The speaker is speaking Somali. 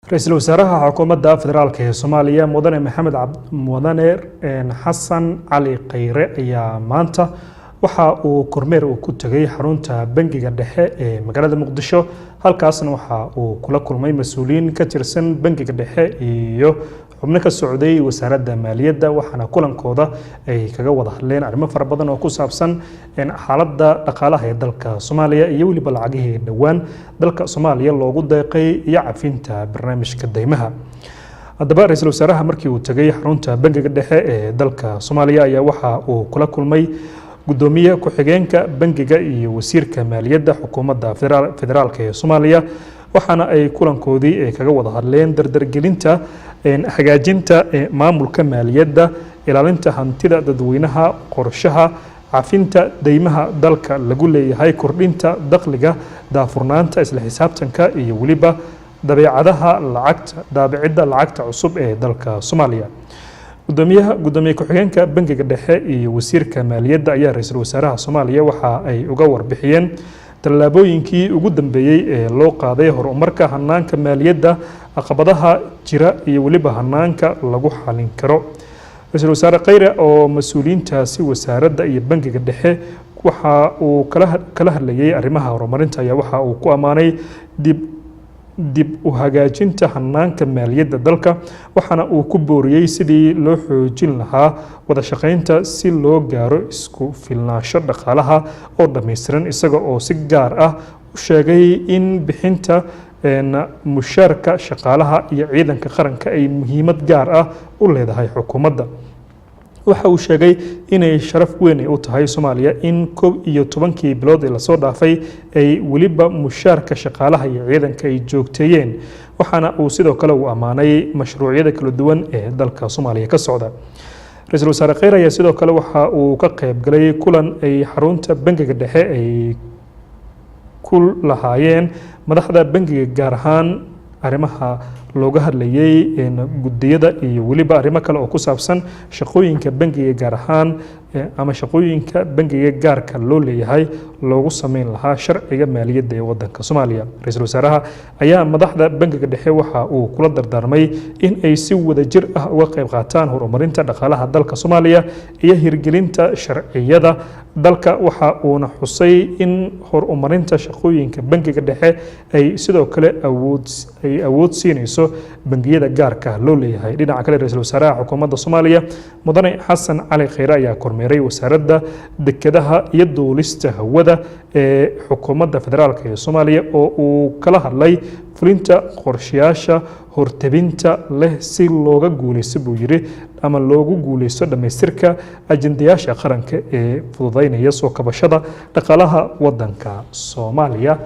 Ra-iisul wasaaraha xukuumadda federaalka ee Soomaaliya, Mudane Maxamed, Mudane Xasan Cali Khayre, ayaa maanta waxa uu kormeer uu ku tegay xarunta Bangiga Dhexe ee magaalada Muqdisho. Halkaasna waxa uu kula kulmay mas-uuliyiin ka tirsan Bangiga Dhexe iyo xubno ka socday Wasaaradda Maaliyadda, waxaana kulankooda ay kaga wada hadleen arrimo fara badan oo ku saabsan xaaladda dhaqaalaha ee dalka Soomaaliya iyo weliba lacagihii dhowaan dalka Soomaaliya loogu deeqay iyo cafinta barnaamijka deymaha. Haddaba, ra-iisul wasaaraha markii uu tegay xarunta Bangiga Dhexe ee dalka Soomaaliya ayaa waxa uu kula kulmay gudoomiye ku-xigeenka bangiga iyo wasiirka maaliyadda xukuumadda federaalka ee Soomaaliya, waxaana ay kulankoodii ay kaga wada hadleen dardargelinta hagaajinta maamulka maaliyadda, ilaalinta hantida dadweynaha, qorshaha cafinta deymaha dalka lagu leeyahay, kordhinta dakhliga, daahfurnaanta, isla xisaabtanka iyo weliba dabeecadaha lacagta, daabacidda lacagta cusub ee dalka Soomaaliya. Gudoomiyaha, gudoomiye ku-xigeenka Bangiga Dhexe iyo wasiirka maaliyadda ayaa ra-iisul wasaaraha Soomaaliya waxa ay uga warbixiyeen tallaabooyinkii ugu dambeeyey ee loo qaaday horumarka hanaanka maaliyadda, caqabadaha jira iyo weliba hanaanka lagu xalin karo. Ra-iisul wasaare Khayre oo mas-uuliyiintaasi wasaaradda iyo Bangiga Dhexe waxa uu kala hadlayay arrimaha horumarinta ayaa waxa uu ku ammaanay dib u hagaajinta hanaanka maaliyadda dalka, waxaana uu ku booriyey sidii loo xoojin lahaa wada shaqaynta si loo gaaro isku filnaansho dhaqaalaha oo dhammaystiran, isaga oo si gaar ah u sheegay in bixinta mushaarka shaqaalaha iyo ciidanka qaranka ay muhiimad gaar ah u leedahay xukuumadda. Waxa uu sheegay inay sharaf weyn ay u tahay Soomaaliya in 11-kii bilood ee lasoo dhaafay ay weliba mushaarka shaqaalaha iyo ciidanka ay joogteeyeen, waxaana uu sidoo kale uu ammaanay mashruucyada kala duwan ee dalka Soomaaliya ka socda. Ra-iisul wasaare Kheyr ayaa sidoo kale waxa uu ka qayb galay kulan ay xarunta Bangiga Dhexe ay ku lahaayeen madaxda bangiga, gaar ahaan arrimaha looga hadlayay gudiyada iyo weliba arrimo kale oo ku saabsan shaqooyinka bangiga, gaar ahaan ama shaqooyinka bangiga gaarka loo leeyahay loogu sameyn lahaa sharciga maaliyadda ee wadanka Soomaaliya. Ra-iisul wasaaraha ayaa madaxda Bangiga Dhexe waxa uu kula dardaarmay in ay si wadajir ah uga qayb qaataan horumarinta dhaqaalaha dalka Soomaaliya iyo hirgelinta sharciyada dalka, waxa uuna xusay in horumarinta shaqooyinka Bangiga Dhexe ay sidoo kale awood ay awood siinayso bangiyada gaarka loo leeyahay. Dhinaca kale, ra-iisul wasaaraha xukuumadda Soomaaliya, Mudane Xasan Cali Kheyre, ayaa kormeeray Wasaaradda Dekedaha iyo Duulista Hawada ee xukuumadda federaalka ee Soomaaliya oo uu kala hadlay fulinta qorshayaasha hortebinta leh si looga guuleysto, buu yiri, ama loogu guuleysto dhammaystirka ajendayaasha qaranka ee fududeynaya soo kabashada dhaqaalaha wadanka Soomaaliya.